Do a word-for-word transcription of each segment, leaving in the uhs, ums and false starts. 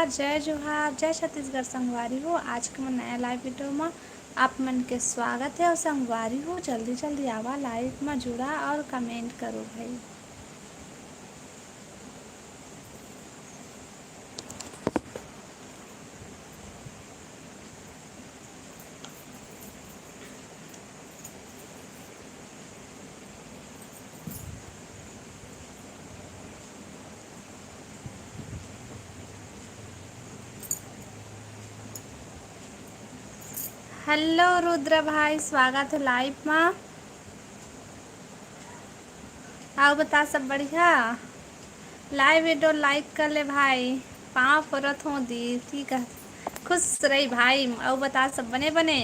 जय जोहार, जय छत्तीसगढ़ संगवारी हो। आज के मोर नया live video म आप मन के स्वागत हे। अउ संगवारी हो, जल्दी जल्दी आवा, live म जुड़ा अउ comment करो भाई। Hello रुद्र भाई, स्वागत हे live मा। अउ बता, सब बढ़िया? Live video like कर ले भाई, पाँव परत हों दी, ठीक है, खुश रही भाई। अउ बता, सब बने बने?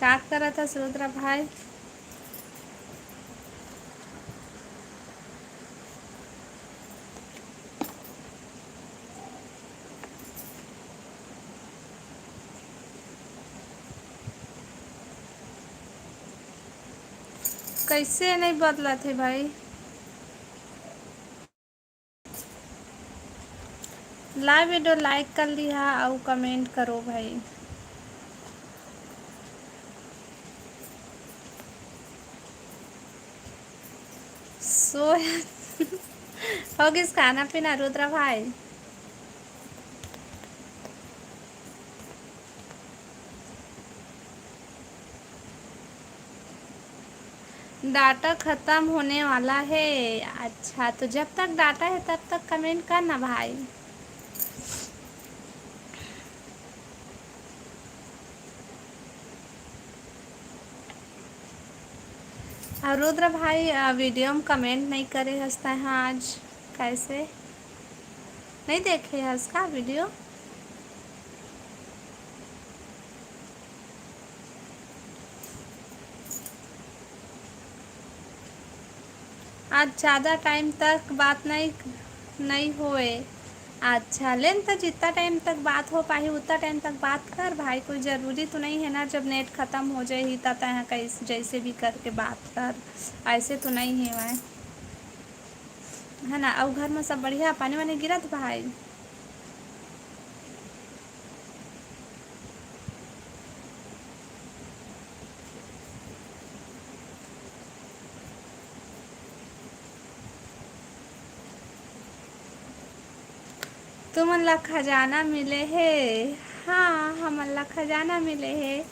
का करत हस रुद्रा भाई? कैसे नहीं बदलत हे भाई? Live video like कर लिहा अउ comment करो भाई। सोया हो गिस खाना पीना रुद्रा भाई? Data खत्म होने वाला है। अच्छा, तो जब तक data है तब तक comment करना भाई। अउ रुद्र भाई, अ, video में comment नहीं करे हस तैं हा आज, कैसे? नहीं देखे हस का video? आज ज़्यादा time तक बात नहीं, नहीं होए। अच्छा, लेन त जितना time तक बात हो पाही, उतना time तक बात कर भाई। कोई ज़रूरी तो नहीं है ना, जब net खत्म हो जाही, त तैं कैस-, जैसे भी करके बात कर, ऐसे तो नहीं है भाई, है ना? अउ घर में सब बढ़िया, पानी वानी गिरत भाई? तुमन ला खजाना मिले हे। हाँ, हमन ला खजाना मिले हे।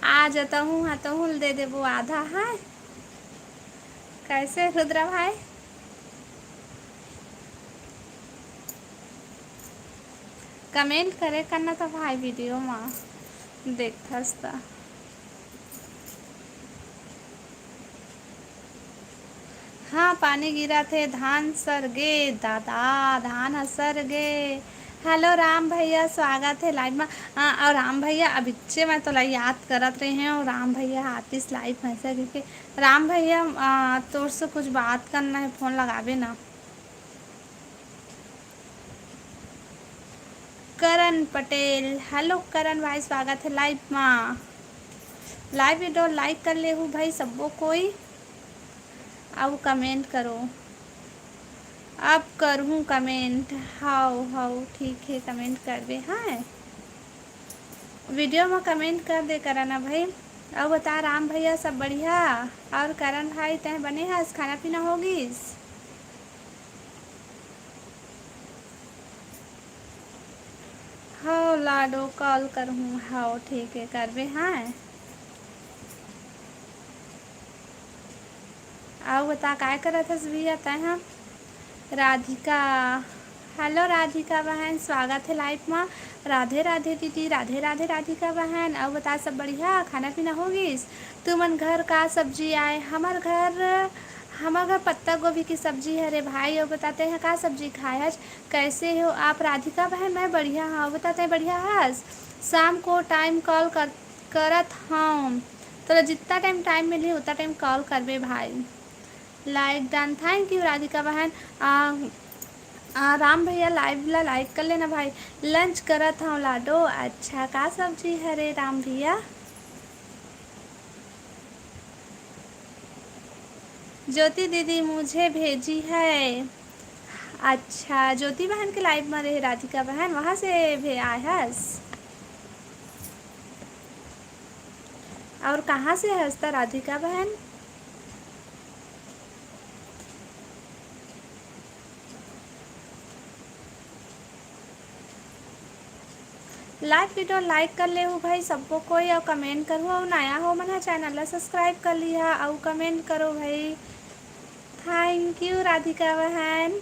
आ जा तहूँ हा, तहूँ ल दे देबो आधा, हाँ। कैसे रुद्रा भाई? Comment करे करना त भाई, video मा देखथस त। हाँ, पानी गिरत हे, धान सर गे दादा, धान ह सर गे। Hello राम भैया, स्वागत हे live मा। हाँ, अउ राम भैया, अबिच्चे मैं तोला याद करत रहे हूँ, राम भैया आतिस live में से, क्योंकि राम भैया, आ, तोर से कुछ बात करना है, phone लगाबे ना। करण पटेल, hello करण भाई, स्वागत है live मा। Live video like कर लेहू भाई सब्बो कोई, अउ comment करो। अब करहूँ comment। हाव, हाव, ठीक है, comment करबे, हाँ। Video में comment कर दे करा ना भाई। अउ बता राम भैया, सब बढ़िया? अउ करण भाई, तैं बने हस, खाना पीना हो गिस? हव लाडो, call करहूँ। हव, ठीक है, करबे, हाँ। अउ बता, काय करत हस भैया तैं हा? राधिका, hello राधिका बहन, स्वागत है live मा। राधे राधे दीदी, राधे राधे राधिका बहन। अउ बता, सब बढ़िया, खाना पीना हो गिस? तुमन घर का सब्जी आय? हमर घर, हमर घर पत्ता गोभी की सब्जी है रे भाई। अउ बता, तैं हा का सब्जी खाय हस? कैसे हो आप राधिका बहन? मैं बढ़िया हूँ। अउ बता, तैं बढ़िया हस? शाम को time call कर, करत हूँ। तोला जितना time, time मिलही, उतना time call करबे भाई। Like done, thank you Radhika बहन। आ, आ, राम भैया, live ला like कर लेना भाई। Lunch करत हव लाडो। अच्छा, का सब्जी हरे राम भैया? ज्योति दीदी मुझे भेजी है। अच्छा, ज्योति बहन के live में रहे राधिका बहन, वहाँ से भे आए हस। और कहाँ से हस त राधिका बहन? Live video like कर लेहू भाई सब्बो कोई, और comment करहू, और नया हो मन ह channel ला subscribe कर लिहा और comment करो भाई। Thank you राधिका बहन।